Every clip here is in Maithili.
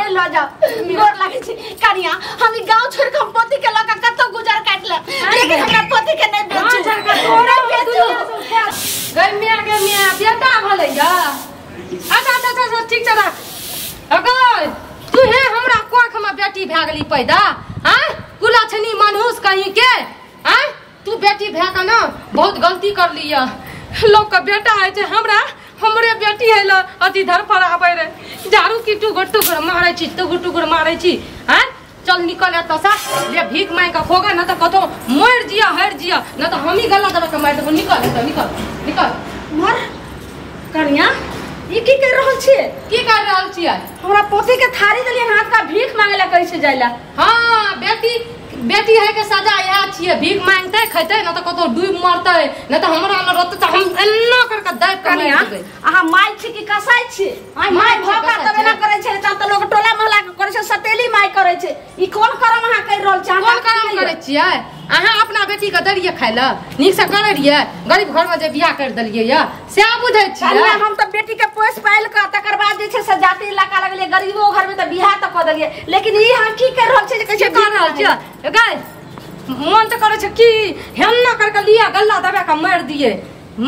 हे ल जाओ गोर लागै छी कनिया हम ई गांव छोड़ के हम पोती के लका कतौ गुजर काट ले लेकिन हमरा पोती के नहीं बेचू तोरा बेचू गई मिया के मिया बेटा भले या अच्छा अच्छा अच्छा ठीक छै राख अगर तू हे हमरा कोख में बेटी भए गेली पैदा हां कुलछनी मनहूस कहीं के हां तू बेटी भए के ना बहुत गलती कर लिया लोग के बेटा है छै हमरा हमरे बेटी है ल अति धर पर आबै रे झाड़ू की टुकुर टुकुर मारै छी टुकुर टुकुर मारै छी हां चल निकल एतऽ से ले भीख मांगि के खोगा न त कतौ मरि जिया हरि जिया न त हमही गला दबा के मारि देबो निकल एतऽ निकल निकल मर कनिया ई की कर रहल छियै की कर रहल छियै हमरा पोती के थारी देलियै हाथ का भीख मांगे ला कहै छै जाइला हां बेटी बेटी है के सजा इएह छियै भीख मांगतै खैतै न त कतौ डूबि मरतै न त हमरा न रहतै त हम एना कर के दाबि के कनिया मारि देबै अहाँ माय छी कि कसाई छी माय माय छी, भऽ के कसाई तब एना छी। करै छै तब त लोग टोला मोहल्ला के करै छै सतेली माय करै छै ई कोन कर्म अहाँ कर रहल छी कोन काम करै छियै अहाँ अपना बेटी के दैलियै खाय लए नीक से करै रहियै गरीब घर में जे बियाह कर देलियै या सएह बुझै छियै कनिया हम तऽ बेटी के पोस पालि के तकर बाद जे छै से जाति इलाका लगलियै गरीबो घर में तऽ बियाह तऽ कऽ देलियै लेकिन ई अहाँ की कर रहल छियै जे कहै की छियै कर रहल छियै गै मन तऽ करै छै कि हेन्ना करके लिया गल्ला दबा के मारि दियै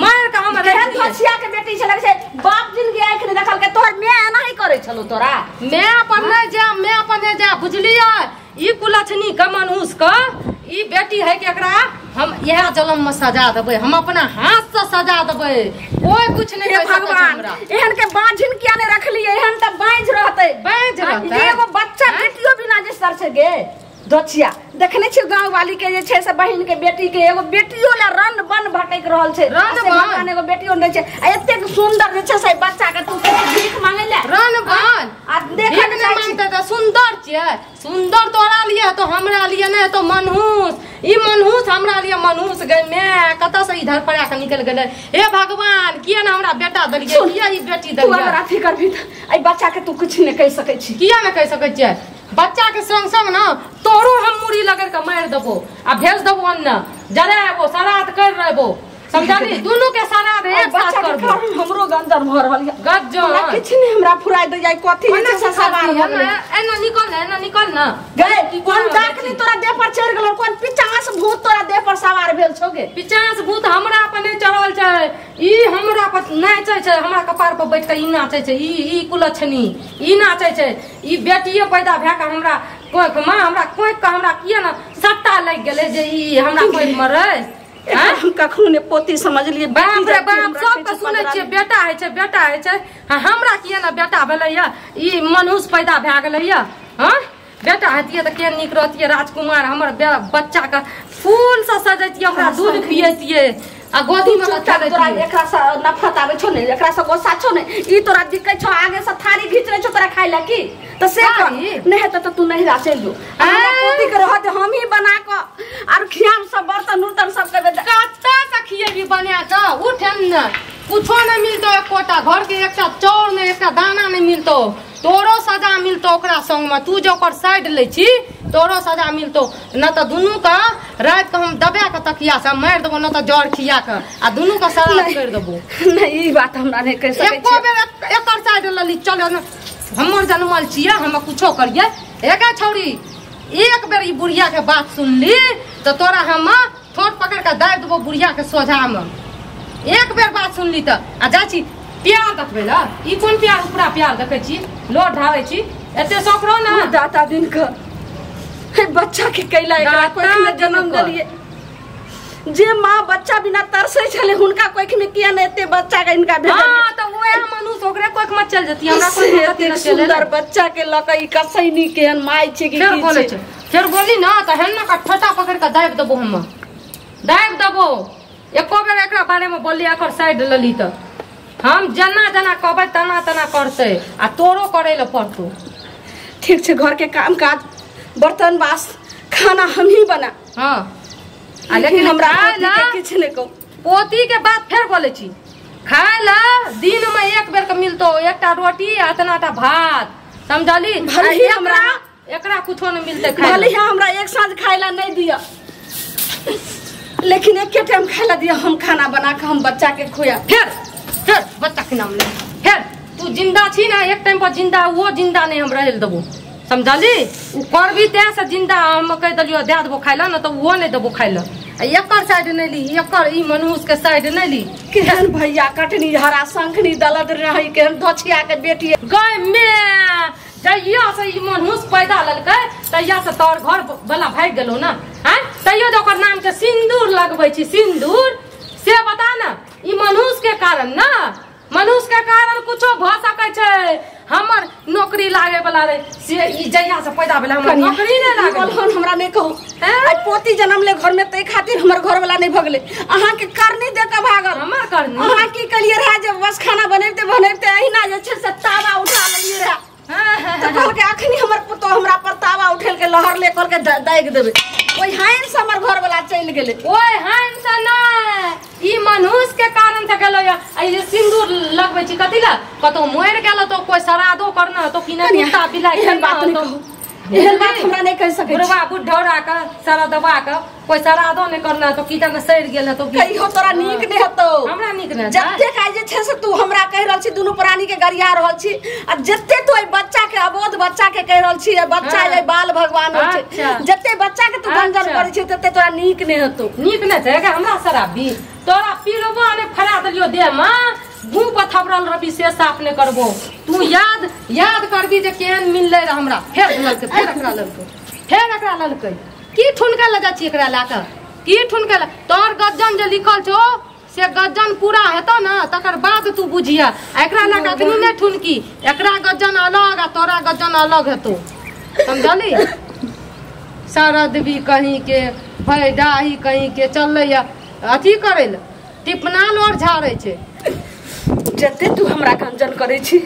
मारि के हम केहन राखि दियै धोछिया के बेटी छै लगै छै बाप जिनगी आँखि नहि देखलकै तोहर माय एना ही करै छलौ तोरा मैं अपन नहीं जा मैं अपन नहीं जा बुझलियै ई कुलछनी के मनहूस के ई बेटी है कि एकरा हम इएह जलम में सजा देबै हम अपना हाथ से सजा देबै कोई कुछ नहीं हे कहि सकै छै भगवान हमरा एहन के बाँझिन किया नहि रखलियै एहन तऽ बाँझ रहतै बाँझ रहतै? ई एगो बच्चा बेटियो बिना जे सर छै गे दोछिया देखने छियै गांव वाली के जे छै से बहिन के बेटी के एगो बेटियो ला रन बन भटक रहल छै रन से बन? भगवान एगो बेटियो नहि छै आ एतेक सुंदर जे छै से बच्चा के तू भीख मांगे ले रन बन आ देखऽ भीख के नहि चाहै छी। मांगतै तऽ सुन्दर छियै सुन्दर तोरा लिए तो हमरा लिए नहि तो मनहूस ई मनहूस हमरा लिए मनहूस गै my कतऽ से इधर पर आके निकल गेलै हे भगवान किया ने हमरा बेटा देलियै सुन, किया ई बेटी तू देलियै अगर अथी करबही तऽ एहि बच्चा के तू किछु नहि कहि सकै छी किया ने कहि सकै छियै बच्चा के संग संग ना तोरो हम मुड़ी लगड़ के मारि देबो आ भेज देबो अन्न जराबो श्राद्ध कर रहबो समझली दुनू के श्राद्ध एहि एक साथ बच्चा के करबो कारण हमरो गंजर भऽ रहल यऽ गज्जन हमरा किछु नहि हमरा फुराय दै जाय कथी जे एना छै से सवार भऽ गेलै एना निकल ना एना निकल ना गए कोन डाकनी तोरा देह पर चढ़ि गेलौ कोन पिचास भूत तोरा देह पर सवार भेल छौ गे पिचास भूत हमरा पर नहि चढ़ल छै ई हमरा पर नाचै छै हमरा कपार पर बैठ के ई नाचै छै ई ई कुलछनी ई नाचै छै ई बेटिए पैदा भए के हमरा कोख में हमरा कोख के हमरा किया ना सट्टा लागि गेलै जे ई हमरा कोख में रहै एकरा आँय? हम कखनो ने पोती समझलियै बाप रे बाप हमरा सबके कहै छै सुनै पंद्रह छियै बेटा होइ छै बेटा होइ छै आ हमरा किया ना बेटा भेलै या ई मनुष्य पैदा भए गेलै या हँ बेटा हेतियै तऽ केहन नीक रहतियै राजकुमार हमर बच्चा के फूल से सजैतियै ओकरा दूध पियैतियै आ गोदी में चुपचाप तोरा एकरा से नफरत आबै छौ ने एकरा से गुस्सा छौ ने ई तोरा दिकै छौ आगे से थारी घीच लै छौ तोरा खाय ला की तऽ से कर थारी? नहि हेतौ तऽ तू नहिरा चलि जो आ हमरा आँय? पोती के रहत हम ही बना कऽ आर खियाम सब बर्तन उर्तन सब के कत्ता से खिएबी बना कऽ उठेम ने कुछो नहीं मिलतो एकोटा घर के एकटा चाउर नहीं एकटा दाना नहीं मिलतो तोरो सजा मिलतो ओकरा संग में तू जो ओकर साइड लै छी तोरो सजा मिलतो न तऽ दुनू के राति के हम दबा के तकिया से मारि देबो न तऽ जर खिया के आ दुनू के श्राद्ध कर देबो नहि ई बात हमरा नहि कहि सकै एको छियै बेर एकर साइड लली चल हमर जनमल छियै हम कुछो करियै एके छौड़ी एक बेर ई बुढ़िया के बात सुनली तऽ तोरा हम ठोर पकड़ के दाबि देबो बुढ़िया के सोझा में एक बेर बात सुनली तऽ आ जाइ छी प्यार देखबै ला ई कोन प्यार उपरा प्यार देखै छी लोड ढारै छी एते शौक रहो ना दाता दिन के हे बच्चा के कैला एकरा दाता कोख में दिन जन्म के। देलियै जे माँ बच्चा बिना तरसै छलै हुनका कोख में किया ने एते बच्चा के इनका भेजलियै हाँ तऽ ओएह मनुष्य ओकरे कोख में चल जती हमरा से कोख में कथी एतेक न चले सुंदर बच्चा के लऽ कऽ ई कसैनी केहन माय छै कि फेर की बोलै छै छै फेर बोलली ना तऽ हेन्ना का ठोटा पकड़ के दाबि देबो हम दाबि देबो एको बेर एकरा बारे में बोलली एकर साइड लली तऽ हम जेना जेना कहबै तना तना करतै आ तोरो करै लए पड़तौ ठीक छै घर के काम काज बर्तन बास खाना हम ही बना हाँ आ लेकिन लेकिन हमरा खाय पोती ला के किछु नहि कहू पोती के बात फेर बोलै छी खाय ला दिन में एक बेर के मिलतो एकटा रोटी आ इतना टा भात समझली भले ही आ एकरा कुछो नहीं मिलते खाय भले ही हमरा एक साँझ खाय ला नहीं दिया लेकिन एके टाइम खाय ला दिया हम खाना बना के हम बच्चा के खुआ फेर फेर बच्चा के नाम ले फेर तू तू जिंदा छी ना एक टाइम पर जिंदा वो जिंदा नहीं हम रह देबो समझली उ करबी ते से जिंदा हम कह देलियो दे देबो खाइ ला न त वो नहीं देबो खाइ ला एकर साइड नहीं ली एकर ई मनुष्य के साइड नहीं ली। केहन भैया कटनी हरा शंखनी दलद रही केहन धोछिया के बेटी गय में जहिया से ई मनुष्य पैदा ललकै तहिया से तोर घर वाला भागि गेलो ना हैं तैयो तो ओकर नाम के सिंदूर लगबै छी सिंदूर से बता ना ई मनुष्य के कारण ना मनुष्य के कारण कुछो भ सकै छै। हमर नौकरी लागे वाला रे से ई जहिया से पैदा भेलै हमर नौकरी नै लागल हन हमरा नै कहू आइ पोती जन्म ले घर में तै खातिर हमर घर वाला नै भगले अहाँ के करनी दे के भागल हमर करनी अहाँ की कलिए रहा जे बस खाना बनेते बनेते अहिना जे छै से तावा उठा लेलिए रहा तो कहलकै अखनी हमर पुतोह हमरा पर तावा उठेल के लहर ले कहलकै दागि देबै ओहि हाइन से हमर घर वाला चलि गेलै। ओहि हाइन से नै ई मनुष्य के कारण से गेलो या ई सिंदूर लगबै छी कथि ला कतौ मरि गेलो तो कोई श्राद्धो करना तो कि नै कुत्ता बिलाई एहन बात नै कहू एहन बात हमरा नै कहि सकै छी। बुढ़वा बुढ़ौरा के सारा दबा के कोई श्राद्धो नै करना तो की तक सड़ि गेल तो कहियो तोरा नीक नै हेतौ हमरा नीक नै जतेक आइ जे छै से तू हमरा कहि रहल छी दुनू प्राणी के गरिया रहल छी आ जते तू एहि बच्चा के अबोध बच्चा के कहि रहल छी बच्चा ए बाल भगवान होइ छै जते बच्चा के तू गंजन करै छी तते तोरा नीक नै हेतौ। नीक नै छै हमरा शराबी तोरा पीलबो नै फड़ा देलियो देह में मुँह पर थपड़ल रहबी से साफ नै करबो तू याद याद करबी जे केहन मिललै रह हमरा। फेर ललकै फेर एकरा ललकै फेर एकरा ललकै की ठुनका लऽ जाइ छी एकरा लए कऽ की ठुनका तोहर गज्जन जे लिखल छौ से गज्जन पूरा हेतौ ना तकर बाद तू बुझिया एकरा लए कऽ अखनी नहि ठुनकी एकरा गज्जन अलग आ तोरा गज्जन अलग हेतौ समझली। शरद भी कहीं के भैडाही कहीं के चललै अथी करै लए टिपना लोर झाड़ै छै। जते तू हमरा गंजन करै छी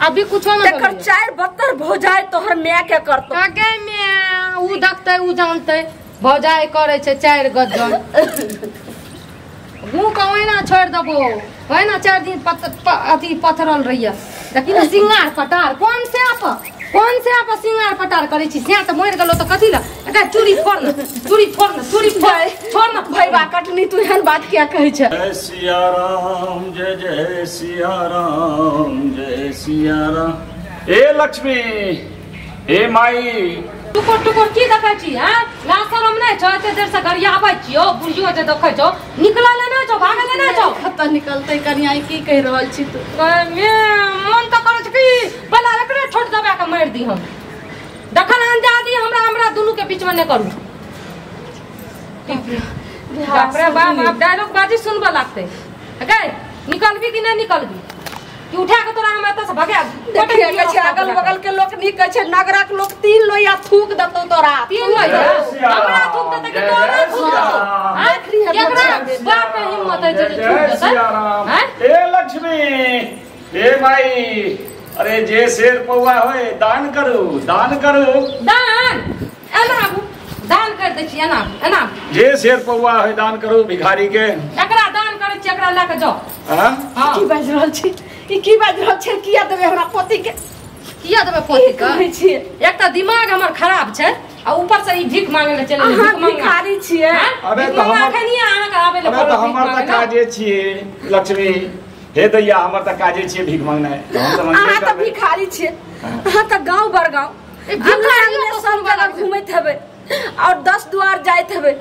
अभी कुछो ना तकर चार बत्तर भौजाई तोहर माय के करतौ आगे में उ देखतै उ जानतै भौजाई करै छै चार गज्जन मुँह के ओहिना छोड़ि देबो ओहिना 4 दिन अथी पथरल रहिया देखी ने सिंगार पटार कोन से आप सिंगार पटार करै छी से तऽ मरि गेलो तऽ कथी लए एकरा चूड़ी फोड़ न चूड़ी फोड़ न चूड़ी फोड़ छोड़ न भैया कटनी तू एहन बात किया कहै छै। जय सिया राम जय जय सिया राम जय सिया राम। ए लक्ष्मी ए माई टुकुर टुकुर की देखै छी हैं लाज शरम नै छौ एते देर से गरियाबै छियौ बुढ़ियो जे देखै छौ निकलल नै छौ भागल नै छौ कतऽ निकलतै कनिया की कहि रहल छी तू मे मन तऽ करै छै कि बला एकरे छोट दबा के मारि दी हम दखल अंजादी हमरा हमरा दुनू के बीच में नै करू। बाप रे बाप आप डायलॉग बाजी सुनबऽ लागतै गै निकलबी कि नै निकलबी कि उठा के तोरा हम एतऽ से भगा देखिए छै अगल बगल के लोक नीक कहै छै नगरक लोक 3 लोहिया थूक देतौ तोरा 3 लोहिया हमरा थूक देतै कि तोरा थूक देतौ हैं केकरा बाप के हिम्मत है जे थूक देतै हैं। ए लक्ष्मी ए माई अरे जे शेर पौआ होय दान करू दान करू दान एना आबू दान कर दै छी एना एना जे शेर पौआ होय दान करू भिखारी के एकरा दान करै छी एकरा लए के जाओ। हां की बाजि रहल छी ई की बाजि रहल छै किया देबै हमरा पोती के किया देबै पोती के कहै छियै एक तऽ दिमाग हमर खराब छै आ ऊपर से ई भीख मांगे ले चलि अहाँ भिखारी छियै। अरे तऽ हमर अखनी अहाँ के आबै ले अरे तऽ हमर तऽ काजे छियै लक्ष्मी हे दैया हमर तऽ काजे छियै भीख मांगनाइ हम तऽ अहाँ तऽ भिखारी छियै अहाँ तऽ गांव बड़गांव भिखारी सब जगह घुमैत हेबै और 10 द्वार जाइत हेबै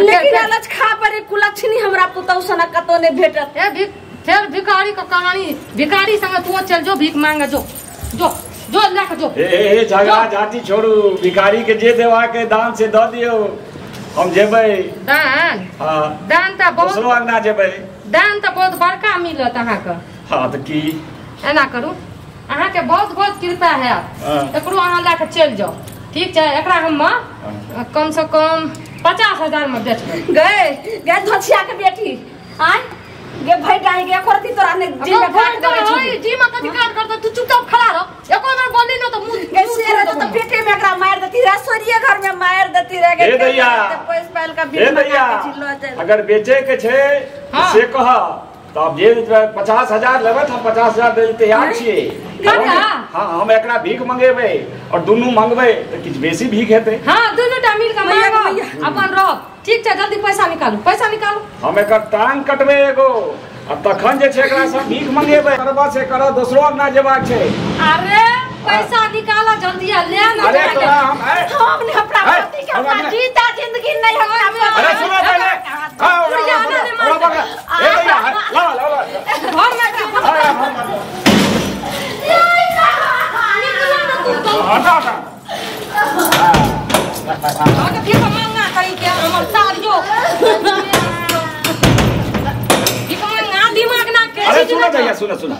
लेकिन अलज खा पर कुलक्षणी हमरा पुतहु सना कतौ नहि भेटत। ए भीख फेर भिखारी के कहानी भिखारी संगे तू चल जो भीख मांगे जो जो जो ले के जो। ए ए झगड़ा झाटी छोड़ू भिखारी के जे देवा के दान से the दियौ हम जेबै दान। हां दान त बहुत दोसरो अंगना जेबै दान त बहुत बड़का मिलत अहाँ के। हां त की एना करू अहाँ के बहुत बहुत कृपा हैत एकरो अहाँ लए के चलि जाओ ठीक छै एकरा हम कम से कम 50,000 में बेचबै। गए गए धोछिया के बेटी आय गे भाई डाही गे करती तोरा ने जी में काट देबै छी जी में कथि काट करत तू चुपचाप खड़ा रह एको बेर बोली न त मुंह गे से रह त पेटे में एकरा मार देती रे सोरिए घर में मार देती रे गे दैया पैस पाइल का बीच में चिल्लो जाय। अगर बेचे के छै से कह त अब जे 50,000 लेबै त हम 50,000 दै तैयार छियै। हां हम एकरा भीख मंगेबै और दुनू मंगबै त किछ बेसी भीख हेतै। हां दुनू टा मिल के मांगब अपन रह ठीक छै जल्दी पैसा निकालू पैसा निकालू हम एकर टांग कटबै एगो आ तखन जे छै एकरा सब भीख मंगेबै करबा से कर दोसरो अंगना जेबाक छै। अरे पैसा निकाला जल्दी आ ले ना। अरे तोरा हम ने अपना पति के अपना जीता जिंदगी नहीं हमरा। अरे सुनो पहले हां ओरा पकड़ ए भैया ला ला ला घर में निकला ना तू तो हटा हटा हां के फिर मंगा कहीं के हमर सारियो भीख मंगा दिमाग ना के। अरे सुनो भैया सुनो सुनो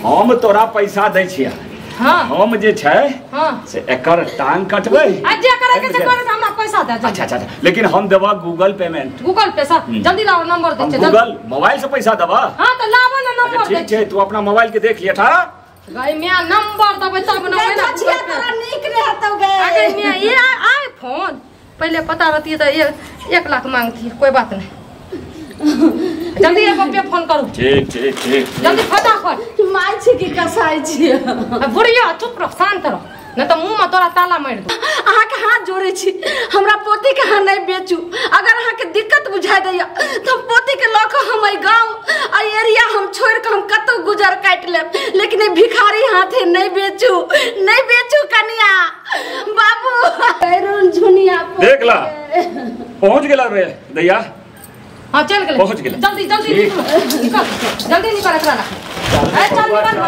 हम तोरा पैसा दै छियै। हां हम जे छै हां से एकर टांग कटबै आ जे करे के करे हमरा पैसा दे। अच्छा अच्छा लेकिन हम देबा गूगल पेमेंट। गूगल पे सर जल्दी लाओ नंबर दे छै। गूगल मोबाइल से पैसा देबा। हां त लाबो ना नंबर दे। ठीक छै तू अपना मोबाइल के देख लिय 18 गई मियां नंबर देबै तब ना होय ना तोरा नीक रहतौ गे। अगे मियां ये आईफोन पहले पता रहती त 1 लाख मांगती कोई बात नहीं। जल्दी एक पे फोन करू। ठीक ठीक ठीक जल्दी फटाफट। माय छी की कसाई छी। बुढ़िया चुप रह शांत रह नहीं तो मुंह में तोरा ताला मार दो। अहाँ के हाथ जोड़े छी हमरा पोती के अहाँ नहीं बेचू। अगर अहाँ के दिक्कत बुझाई दैया तो हम पोती के लऽ के हम एहि गाँव आ एरिया हम छोड़ के हम कतौ गुजर काटि लेब लेकिन एहि भिखारी हाथे नहीं बेचू नहीं बेचू कनिया बाबू। झुनिया देख ला पहुंच गेला रे दैया। हां चल गेलै पहुंच गेलै। जल्दी जल्दी निकल जल्दी निकल एकरा रख। ए चल निकल।